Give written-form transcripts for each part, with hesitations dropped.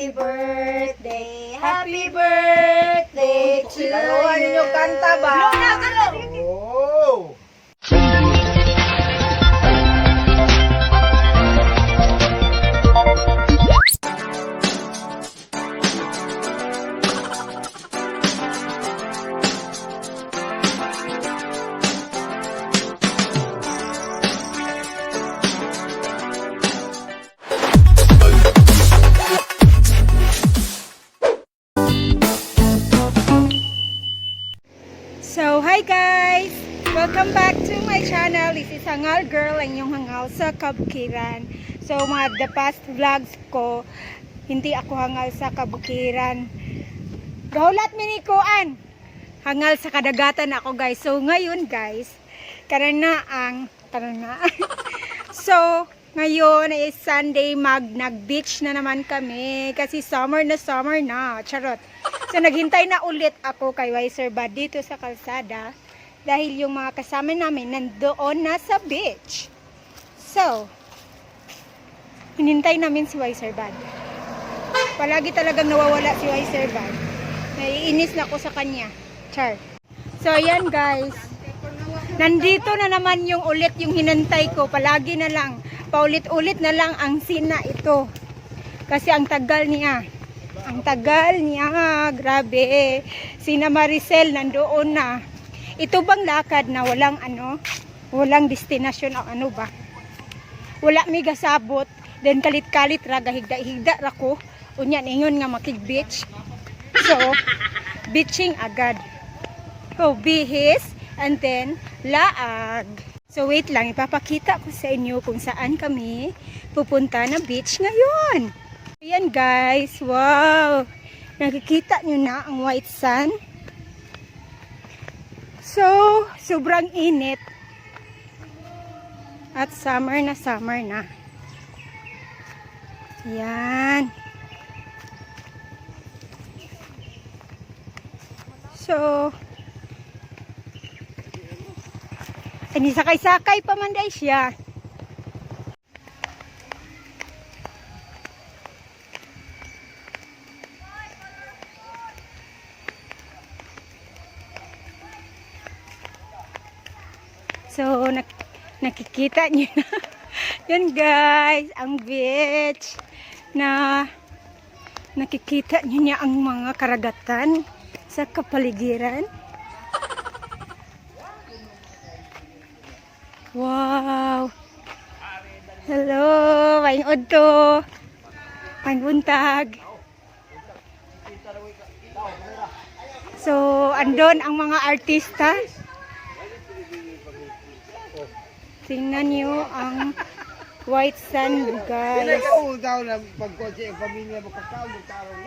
Happy birthday, happy birthday to Dalawa you. ninyo kanta ba? Oh! So, hi guys! Welcome back to my channel. This is Hangal Girl, ang inyong hangal sa Kabukiran. So, mga the past vlogs ko, hindi ako hangal sa Kabukiran. Gahulat minikuan! Hangal sa kadagatan ako, guys. So, ngayon guys, karana ang, karana. So, ngayon ay Sunday, nag-beach na naman kami kasi summer na summer na. Charot. So, naghintay na ulit ako kay Wiser Bud dito sa kalsada dahil yung mga kasama namin nandoon na sa beach. So, hinintay namin si Wiser Bud. Palagi talagang nawawala si Wiser Bud. Naiinis na ako sa kanya. Char. So, ayan guys. Nandito na naman yung ulit yung hinantay ko. Palagi na lang. Paulit-ulit na lang ang sina ito. Kasi ang tagal niya. Ang tagal niya. Grabe. Sina Maricel nandoon na. Ito bang lakad na walang ano? Walang destinasyon o ano ba? Wala mi gasabot. Then kalit-kalit ra gahigda-higda ra ko. Unya ningon nga makig-beach. So, beaching agad. Oh, bihis and then laag. So wait lang, ipapakita ko sa inyo kung saan kami pupunta na beach ngayon. Ayan guys, wow! Nakikita nyo na ang white sand. So, sobrang init. At summer na summer na. Ayan. So, ani sakay-sakay pa man day siya. So, nakikita niyo na. Yan guys, ang beach na nakikita niyo niya ang mga karagatan sa kapaligiran. Wow! Hello! Maayong udto! Maayong buntag! So, andon ang mga artista. Tingnan niyo ang white sand, guys. Ikaw daw na pagkotse ang pamilya mo kakao mo tarong.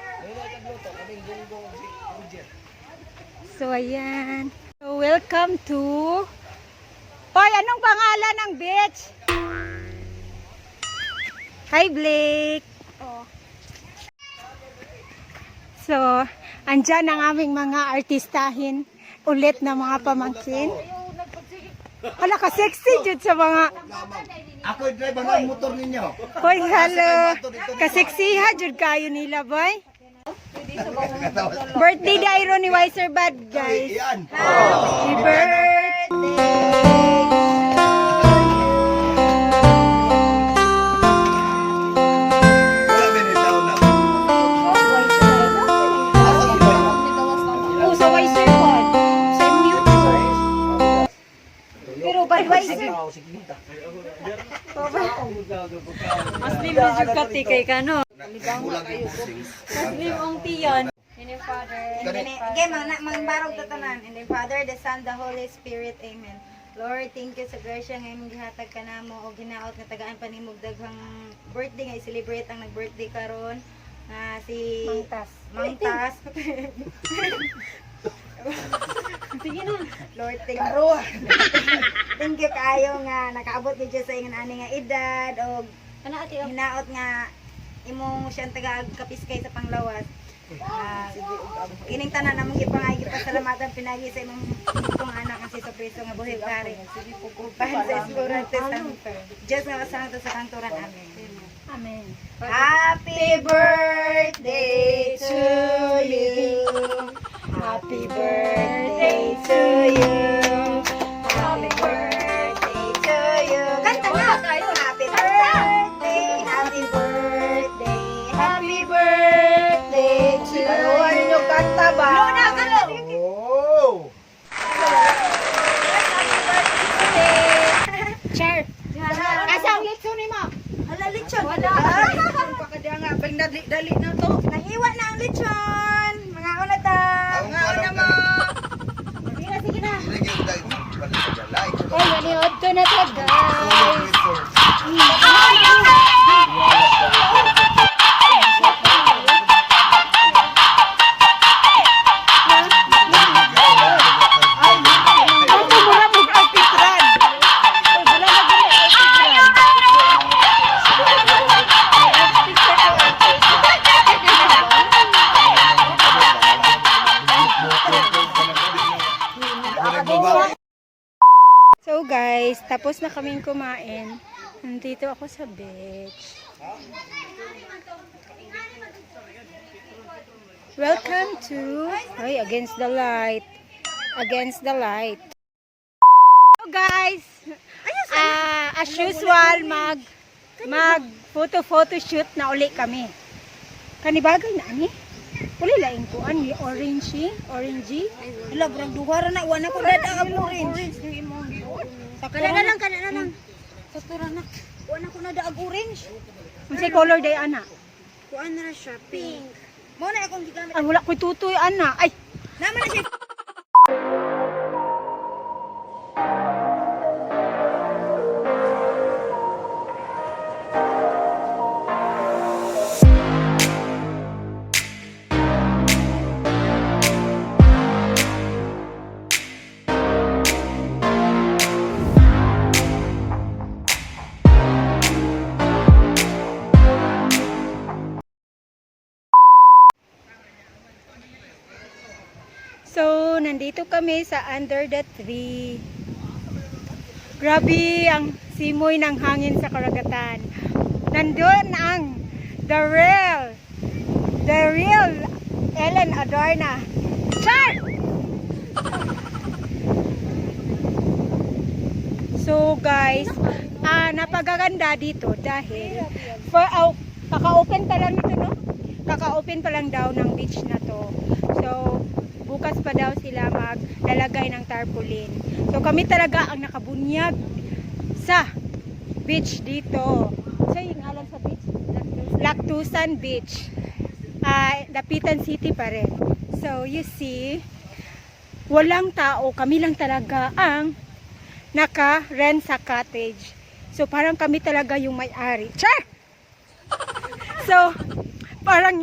So, ayan. So, welcome to... Hoy, anong pangalan ng beach? Hi, Blake. Oh. So, andyan ang aming mga artistahin ulit na mga pamangkin. Hala ka, sexy jud sa mga... Ako yung driver ng motor ninyo. Hoy, hello. Kaseksiha jud kayo nila, boy. Birthday dairo ni Wiser Bad, guys. Yan. Happy birthday! Wala binitaw na. Oh, sa Wiser Bad. Sa mute. Pero by Wiser. Mas libre jud ka ti kay kano. Bulag yung busing. Mas lim ang tiyan. In the Father, okay, mangbarog ta tanan. In the Father, the Son, the Holy Spirit. Amen. Lord, thank you sa grasya nga imong gihatag kanamo og hinaot nga tagaan pa nimo og daghang birthday nga i-celebrate ang nag-birthday karon nga si Mangtas. Mangtas. Sige na. Lord, thank you. Thank you kaayo nga nakaabot ni Dios sa ingon ani nga edad og Ana ate oh. hinaot nga imong siyang taga kapiskay sa panglawas. Ah, kining tanan namong gipangay gipasalamatan pinagi sa imong itong anak nga si Jesu Kristo nga buhi ug hari. Para sa Espiritu Santo. Diyos nga masangto sa kangturan. Amen. Amen. Happy birthday. ba? Oh! Char. Asa ang litson ni mo? Hala, lechon. Wala. Pakadya nga, pag dali na to. Nahiwa na ang lechon. Mga una ta. Mga una mo. Sige na, sige na. Oy, maniod to na to, guys. Ako mura mo outfit run. Oy, wala na gani outfit run. So guys, tapos na kaming kumain. Nandito ako sa beach. Welcome to, ay, against the light. Against the light. So guys, as usual, mag photo photo shoot na uli kami. Kanibagay na ani? Uli laing kuan ni orangey, orangey. Hala, burang duha ra na. Wala ko dada ang orange. Kana na lang, kana na lang. Sakto ra na. Wala ko na daag orange. Unsay color day ana? Kuan na siya, pink. Mo na akong gigamit. Ay wala ko'y tutoy ana. Ay, Naman na siya. So, nandito kami sa under the tree. Grabe ang simoy ng hangin sa karagatan. Nandun ang the real Ellen Adorna. Char! So guys, napagaganda dito dahil for oh, kaka-open pa lang ito, no? Kaka-open pa lang daw ng beach na to. So bukas pa daw sila maglalagay ng tarpaulin. So kami talaga ang nakabunyag sa beach dito. So yung ngalan sa beach? Lactusan Beach. Dapitan City pa rin. So you see, walang tao. Kami lang talaga ang naka-rent sa cottage. So parang kami talaga yung may-ari. Char! So, parang.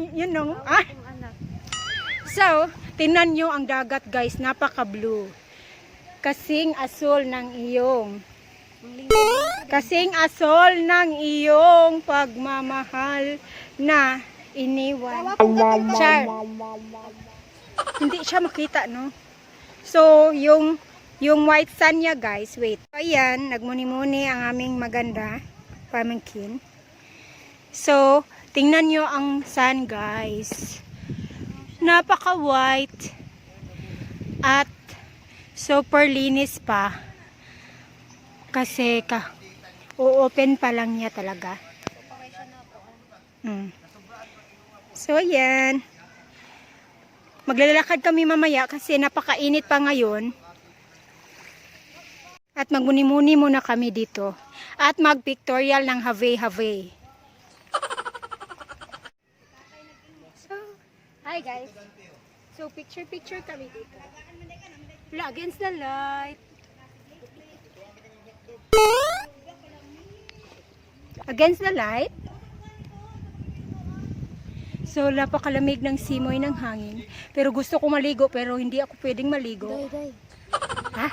So, tingnan nyo ang dagat, guys, napaka-blue. Kasing asol ng iyong pagmamahal na iniwan. Char. Hindi siya makita, no? So, yung white sand niya, guys, wait. Ayan, nagmuni-muni ang aming maganda pamangkin. So, tingnan nyo ang sand, guys. Napaka-white at super linis pa. Kasi o-open pa lang niya talaga. So, ayan. Maglalakad kami mamaya kasi napakainit pa ngayon. At magmuni-muni muna kami dito. At mag-pictorial ng have-have. So, hi guys. So, picture-picture kami dito. Wala, against the light. Against the light. So, napakalamig ng simoy ng hangin. Pero gusto ko maligo, pero hindi ako pwedeng maligo. Day, day. Ha?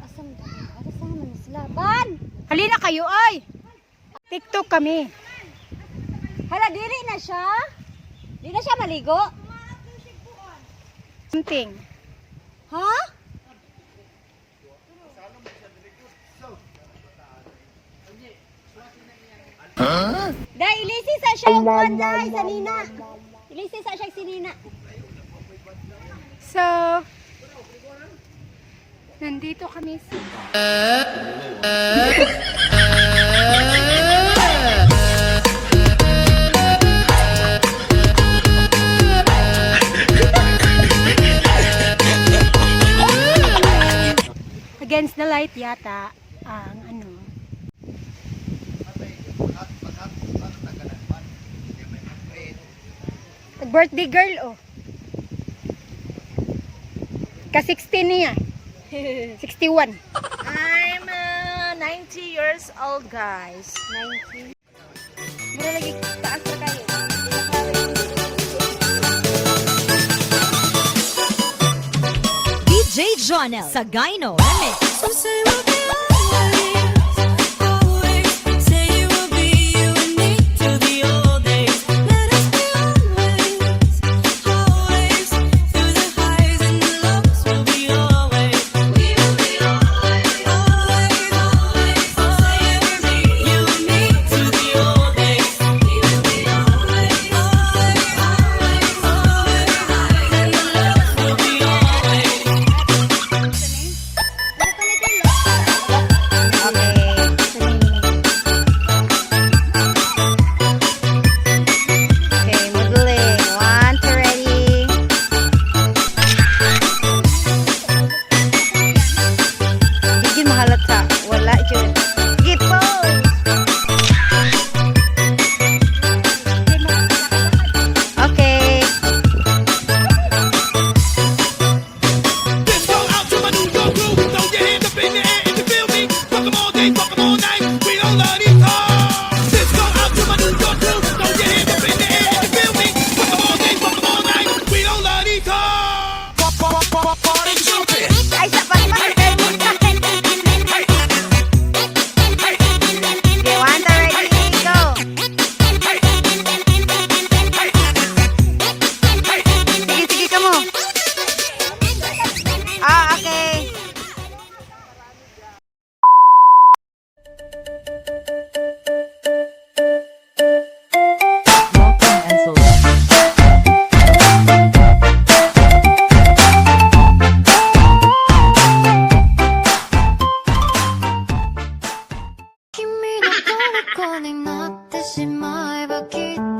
Asam da? Asa man sila? Ban! Halina kayo, ay! TikTok kami. Hala, dili na siya? Di na siya maligo? Something. Ha? Day, ilisi sa siya ang kuwan, day, sa nina. Ilisi sa siya si nina. So, nandito kami sa... White yata ang ano. Birthday girl, oh. Ka 16 niya. 61. I'm 90 years old, guys. 90. Mura lagi taas ra kayo. DJ Jonel Sagaino Remix. So say we'll be always, always. Say it will be you and me till the old days. Let us be always, always. Through the highs and the lows, we'll be always. We will be always, always, always. So say it will be you and me till the old days. We will be always, always, always. Through the highs and the lows, we'll be always. Okay. Okay, modeling. One, two, ready. Di jud mahalata. Wala jud. Sige, pose. Okay. This go out to my New York crew. Throw your hands up in the air if you feel me. Fuck 'em all day, fuck 'em all night. We don't love these hoes. This go out to my New York crew. Throw your hands up in the air if you feel me. Fuck 'em all day, fuck 'em all night. We don't love these hoes. Party jumping. Ay, sa pa. Okay, one, two, ready, go. Sige, sige ka mo. Ah, okay. Welcome and 君の虜になってしまえばきっ